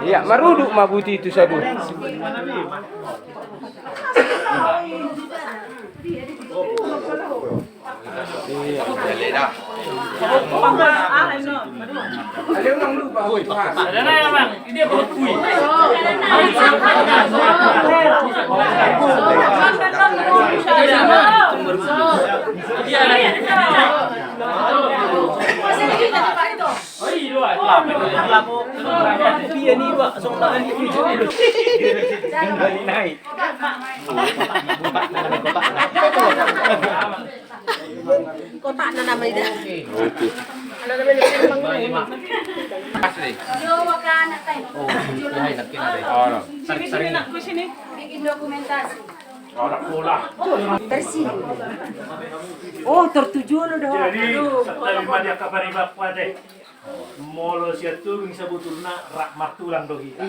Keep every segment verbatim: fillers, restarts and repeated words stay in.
Iya, maruduk ma buti tu sadun. Kotak na nama ida. Asli. Sini, sini, nak, sini. Bikin dokumentasi. Bersih. Oh, tertuju lo dah. Jadi, satabi ma di angka paribakku ate. Molo sian Tubing sabotulna rap martulang do hita.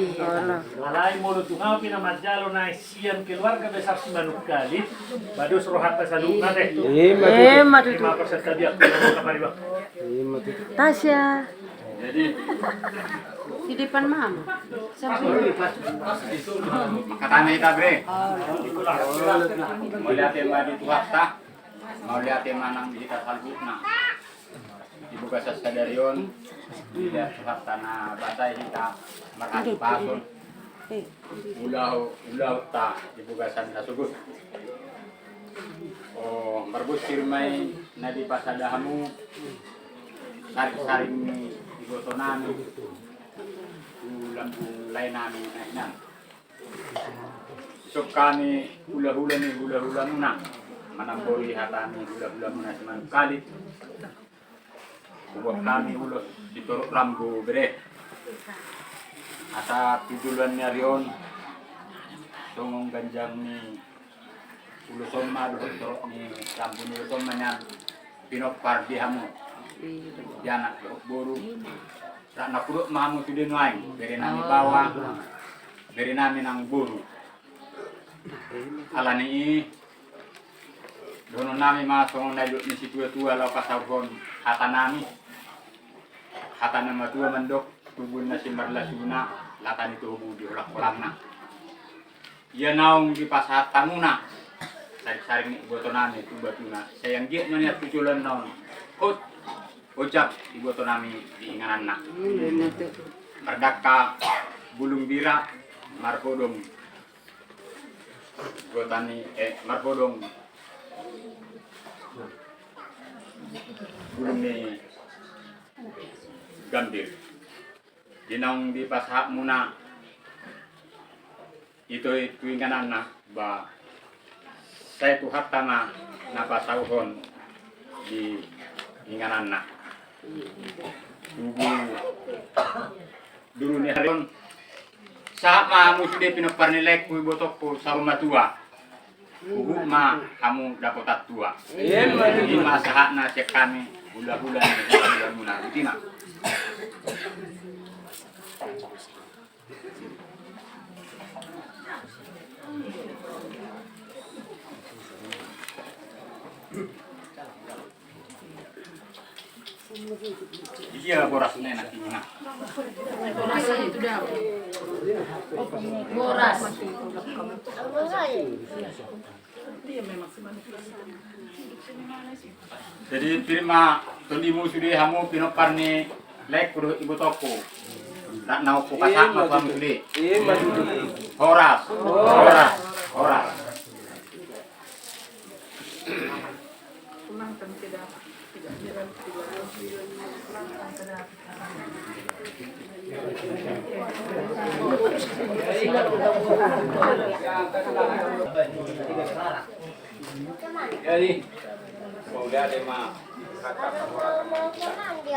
Alai molo tung au pe na manjalo nai sian keluarga besar Simanungkalit, bados rohanta saluhutna te. Ima tutu. Ima tutu. Ima tutu. Tasya. Jadi di depan mama. Mangkatai ma hita bre. Mauliate ma di Tuhanta. Mauliate ma nang di hita saluhutna. Di bagasan sadari on, dilehon Tuhanta na basa i hita marhahipason. Ulaho, ulahonta di bagasan na sogot. O, marbonsir ma i na dipasada hamu saring-saring ni iboto nami tu lambung lae nami na hinan. Dison hami hulahula ni hulahulamuna, manamboli hata ni hulahulamuna Simanungkalit. Hubuat hami ulos di torop rambu bere. Asa tu joloan ni ari on songon ganjang ni ulos on ma dohot torop ni rambu ni ulos on ma nian pinompar di hamu, di anak dohot boru. Rap na hudok ma hamu sude nuaeng, bere nami baoa, bere nami nang boru. Alani i dohonon nami ma songon na nidok ni situatua laho pasaorhon hata nami. Hata na matua mandok, tubu na simarlasuna, lata ni tobu di holang-holangna. Ia naung dipasahat hamuna saring-saring ni iboto nami tu batuna, sai anggiat ma nian tu joloan na on hot, hojak iboto nami di ingananna. Mardangka bulung bira, marhodong gotani, eh, marhodong bulung ni gambir. Di naung dipasahat muna ito i tu ingananna, ba sai Tuhanta ma na pasaorhon di ingananna. Tubu duru ni ari on, sahat ma hamu sude pinompar ni laengku ibotongku saur matua. Huhut ma hamu dapotan tua. Ima sahatna sian hami hulahula ni hulahulamuna. Botima. Dia boras na enak ini, nah. Boras. Jadi pir ma tondimu sude hamu pinompar ni laengku dohot ibotongku. Rap na hupasangap ma tu hamu sude. Horas. Horas. Horas. Jadi, mauliate ma.